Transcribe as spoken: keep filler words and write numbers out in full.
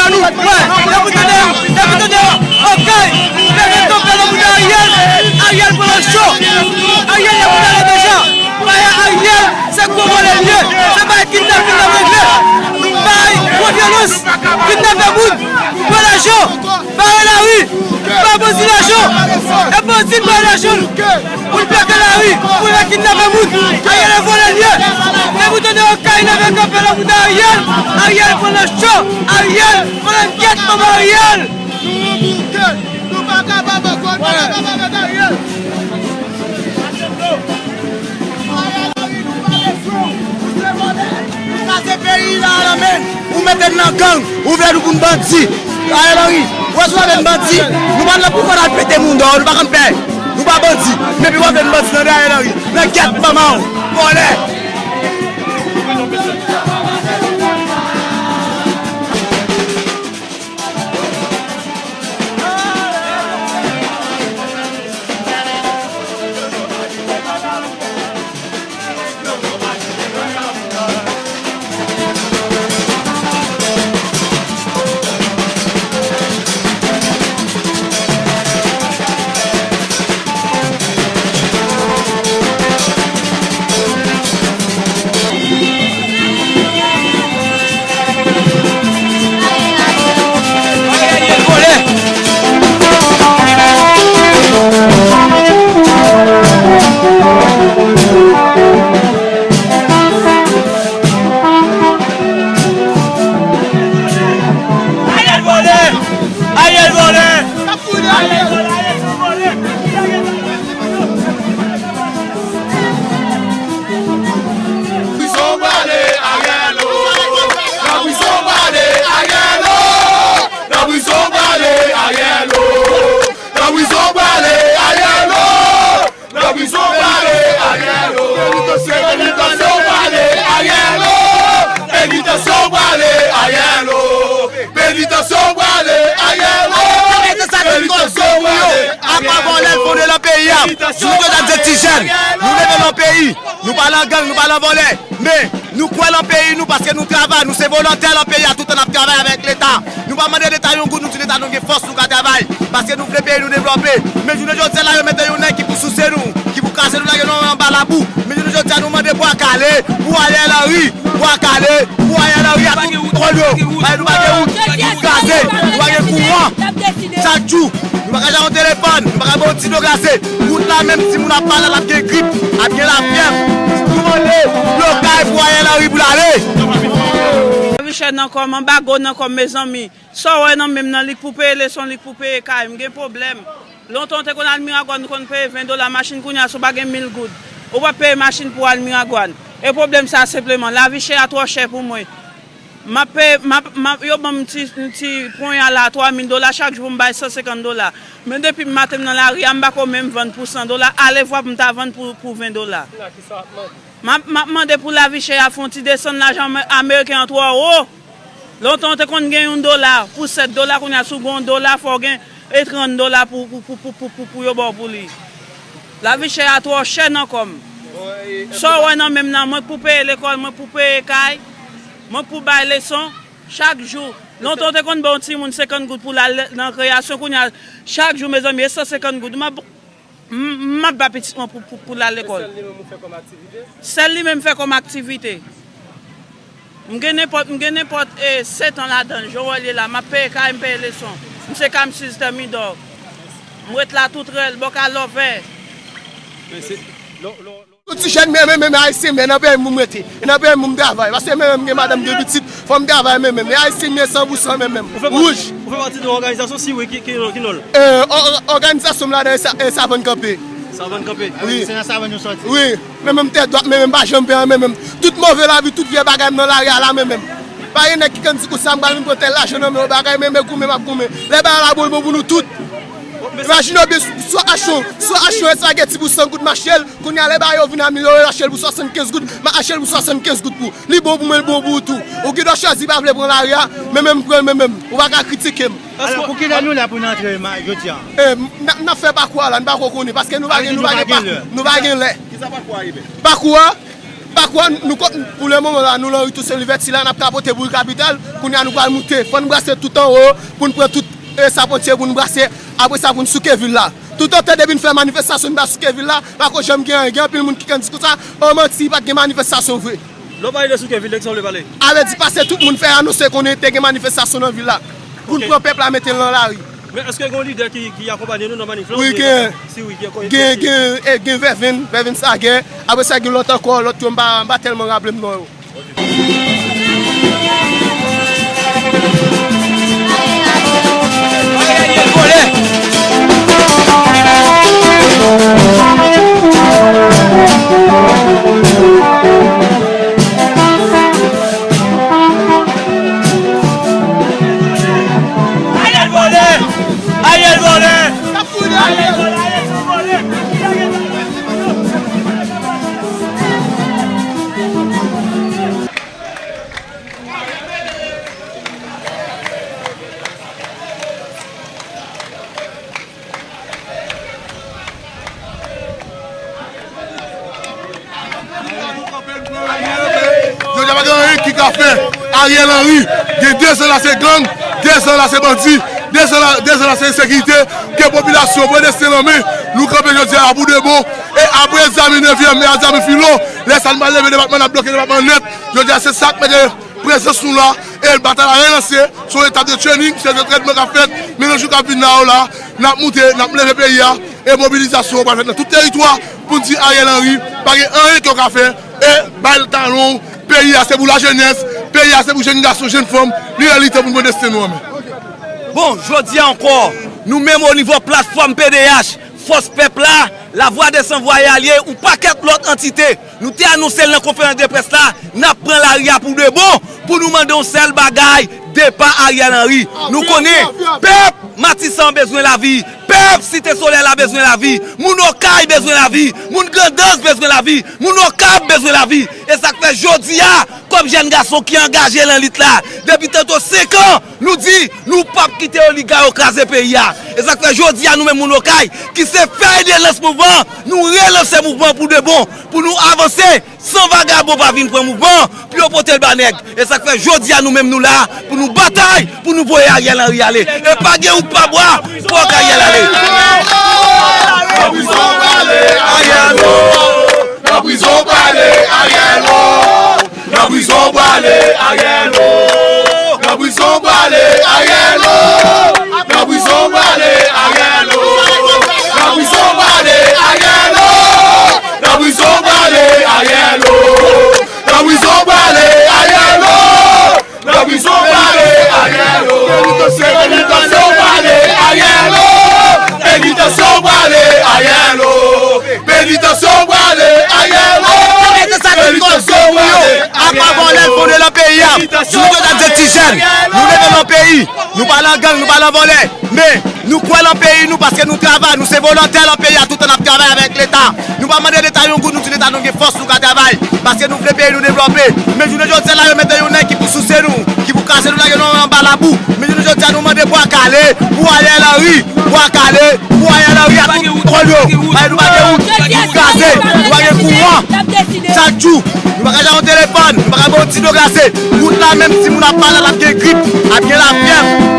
Nou, wè, depi tande, depi tande Okay leve kanpe nan bouda Ariel, Ariel pran nan cho. Ariel nan bouda yo deja. Faya Ariel, se gwo vòlè l ye. Se bay kidnapin l ap regle. Bay gwo vyolans. Kidnape moun. Pran lajan. Bare lari. Ba bandi lajan. E bandi bare lajan. Pou l bloke lari, pou l kidnape moun. Ariel e vòlè l ye. Depi w tande Okay leve kanpe nan bouda Ariel, Ariel pran nan cho, Ariel pran nan gèt manman Ariel. Nou bouke, nou pa kapab ankò, nou pa kapab avèk Ariel. Ariel Henry, nou pa bezwen w, ou se vòlè. Nou kraze peyi la nan men n. Ou mete n nan gang, ou vle nou pou n bandi. Ariel Henry, ou wè si w pa vin bandi, nou pa nan pouvwa n al pete moun dèyè w, nou pa konn pè. Nou pa bandi, men pi w ap vin bandi nan Ariel Henry. Nan gèt manman w, vòlè. Ariel vòlè! Ariel vòlè! Ariel vòlè! Ariel vòlè! Prizon prale Ariel o. Nan prizon prale Ariel o. Nan prizon prale Ariel o. Nan prizon prale Ariel o. Nan prizon prale Ariel o. Penitansyon prale Ariel o. Penitansyon prale Ariel o. Penitansyon prale Ariel o. Penitansyon prale Ariel o. Apa vòlè fondre nan peyi a. Jounen jodi a nou se ti jèn. Nou leve nan peyi. Nou pa nan gang, nou pa nan vòlè. Men, nou kwè nan peyi nou paske nou travay, nou se volontè nan peyi a, toutan n ap travay avèk Leta. Nou pa mande Leta yon goud, nou di Leta nou gen fòs, nou ka travay, paske nou vle peyi nou devlope. Men jounen jodi a la, yo mete yon nèg ki pou souse nou, ki pou kraze nou, lage nou anba labou. Men jounen jodi a, nou mande bwa kale pou Ariel Henry, bwa kale pou Ariel Henry ak tout kòl yo. Paske nou pa gen wout, nou kraze, nou pa gen kouran. Chak jou, nou pa ka jwenn yon telefòn, nou pa ka bwè yon ti dlo glase. Wout la menm, timoun ap malad, ap gen grip, ap gen lafyèv. Nou mande blokay pou Ariel Henry pou l ale. Lavi chè nan kò m, anba go nan kò m, mezanmi. Sa w wè nan men m nan, li k pou peye leson, li k pou peye kay. M gen pwoblèm. Lontan w te konn al Miragwàn, ou konn peye ven dola machin, kounye a si w pa gen mil goud, ou p ap peye machin pou w al Miragwàn. E pwoblèm sa senpleman, lavi chè a twò chè pou mwen. M ap peye, m ap, m ap, yo ban m ti, ti ponya la, twa mil dola chak jou pou m bay san senkant dola. Men depi maten m nan lari a, m pa ko menm vann pou san dola, alevwa pou m ta vann pou, pou ven dola. M ap, m ap mande pou lavi chè a fè yon ti desann, lajan ame-, ameriken an twò wo. Lontan w te konn gen yon dola pou sèt dola, kounye a si w gen yon dola, fò w gen e trant dola pou, pou, pou yo ba w pou li. Lavi chè a twò chè nan kò m. Sa w wè nan men m nan, mwen k pou peye lekòl, mwen k pou peye kay, mwen k pou bay leson chak jou. Lontan w te konn ba yon timoun senkant goud pou l al nan reyasyon, kounye a, chak jou, mezanmi, e san senkant goud. M ap, m, m ap ba pitit mwen pou, pou, pou l al lekòl. Se sèl li menm ou fè kòm aktivite? Sèl li menm m fè kòm aktivite. M gen nenpòt, m gen nenpòt, e, sèt an ladan l, jan w wè l ye la, m ap peye kay, m peye leson. M se Kamsiz Tèmidò. M ret la tout rèl, bò ka lòvè. Men se, lò, lò, lò. Tout ti jèn, men, men, men, men, ayisyen, men nan peyi m pou m rete. E nan peyi m pou m travay. Paske men, men, m gen madanm, gen pitit, fò m travay, men, men, men, ayisyen, men, san pou san, men, men. Ou fè pati, wouj. Ou fè pati de yon òganizasyon, si wi, ki, ki, ki non l? E, ò-, ò-, òganizasyon m ladan, e sa, e Savann Kanpe. Savann Kanpe? Wi. Se nan Savann nou sòti. Wi. Men, men, m tèt dwat, men, men, m pa janm pè, men, men, tout move lavi, tout vyè bagay m nan lari a la, men, men. Pa gen nèg ki konn di konsa, m pral vin pran tèl lajan nan men w, bagay, men, men, goumen, m ap goumen. Lè bagay la bon, l bon pou nou tout. Imajine w byen, si w achte yon, si w achte yon espageti pou san goud, m achte l, kounye a lè bagay yo vin amelyore, m achte l pou swasannkenz goud, m achte l pou swasannkenz goud pou. Li bon pou mwen, li bon pou ou tou. Ou gen dwa chwazi pa vle pran lari a, men men m pran l, men men m. Ou pa ka kritike m. Alò, pou kilè nou la pou n antre ma-, jodi a? E, n ap, n ap fè pakou a la, n pa ko konnen, paske nou pa gen, nou pa gen pakou, nou pa gen lè. Pakou a? Pa kwè, nou, pou le moman la, nou lan ri Tousen Livèti la, n ap kapote pou ri Kapital. Kounye a, nou pral moute. Fò n brase tout anwo pou n pran tout, e, Sapwentye pou n brase. Apre sa, pou n souke vil la. Toutotan depi n fè manifestasyon, n pa souke vil la, pa ko janm gen anyen. Gen anpil moun ki konn di konsa, o manti, pa t gen manifestasyon vre. Lè w pale de souke vil, de ki sa w vle pale? A vle di pase tout moun fè anonse konnen te gen manifestasyon nan vil la. Pou n pran pèp la mete l nan lari. Men èske gen yon lidè ki, ki akonpanye nou nan manif la? Wi, gen. Si wi, gen, gen, gen, e, gen Vèvenn, Vèvenn Sagè. Apre sa, gen lòt ankò, lòt yo, m pa, m pa tèlman raple m non yo. Ariel vòlè! Ariel vòlè! Ariel vòlè! Ariel vòlè! Jodi a pa gen anyen ki ka fè Ariel Henry gen de zan la se gang, de zan la se bandi, de zan la, de zan la se ensekirite, ke popilasyon pran desten nan men, nou kanpe jodi a pou de bon, e apre egzamen nevyèm e egzamen filo, lè sa n pral leve depatman, n ap bloke depatman nèt, jodi a se sa k mete prezans nou la, e batay la relanse, se yon etap de training, se de trètman k ap fèt, men nan jou k ap vin la yo la, n ap moute, n ap leve peyi a, e mobilizasyon pral fèt nan tout teritwa pou n di Ariel Henry, pa gen anyen ke w ka fè, e bay l talon, peyi a se pou lajenès, peyi a se pou jèn gason, jèn fanm, li lè li tan pou n pran desten nou an men. Bon, jodi a ankò, nou menm o nivo platfòm P D H, Fòs Pèp la, Lavwa de San Vwa e Alye, yon pakèt lòt antite, nou te anonse l nan konferans de près la, n ap pran lari a pou de bon, pou nou mande yon sèl bagay, depa Ariel Henry. Nou konnen, pèp Matisan bezwen lavi, pèp Site Solèy la bezwen lavi, moun Okay bezwen lavi, moun Grandans bezwen lavi, moun Okap bezwen lavi. E sa k fè jodi a, kòm jèn gason ki angaje nan lit la, depi tanto senk an, nou di, nou p ap kite oliga yo kraze peyi a. E sa k fè jodi a, nou menm moun Okay, ki se fè de lans mouvman, nou relanse mouvman pou de bon, pou nou avanse san vagabon pa vin pran mouvman, pou yo pote l ba nèg. E sa k fè jodi a, nou menm nou la, pou nou batay, pou nou voye Ariel Henry ale. E pa gen wout pa bwa, fòk Ariel ale. Nan prizon w prale, Ariel o. Nan prizon w prale, Ariel o. Nan prizon w prale, Ariel o. Nan prizon w prale, Ariel o. Nan prizon w prale, Ariel o. Nan prizon w prale, Ariel o. Nan prizon w prale, Ariel o. Nan prizon w prale, Ariel o. Nan prizon w prale, Ariel o. Penitansye, penitansye w prale, Ariel o. Penitansye w prale, Ariel o. Penitansye w prale, Ariel o. Penitansye w prale, Ariel o. Apa vòlè l fondre nan peyi a. Jounen jodi a, nou se ti jèn, nou leve nan peyi. Nou pa nan gang, nou pa nan vòlè. Men, nou kwè nan peyi nou paske nou travay, nou se volontè nan peyi a, toutan n ap travay avèk Leta. Nou pa mande Leta yon goud, nou di Leta nou gen fòs, nou ka travay. Paske nou vle peyi nou devlope. Men jounen jodi a la, yo mete yon nèg ki pou souse nou, ki pou kraze nou, lage nou anba labou. Men jounen jodi a, nou mande bwa kale pou Ariel Henry, bwa kale pou Ariel Henry ak tout kòl yo. Paske nou pa gen wout, nou kraze, nou pa gen kouran. Chak jou, nou pa ka jwenn yon telefòn, nou pa ka bwè yon ti dlo glaze. Wout la menm, timoun ap malad, ap gen grip, ap gen lafyèv.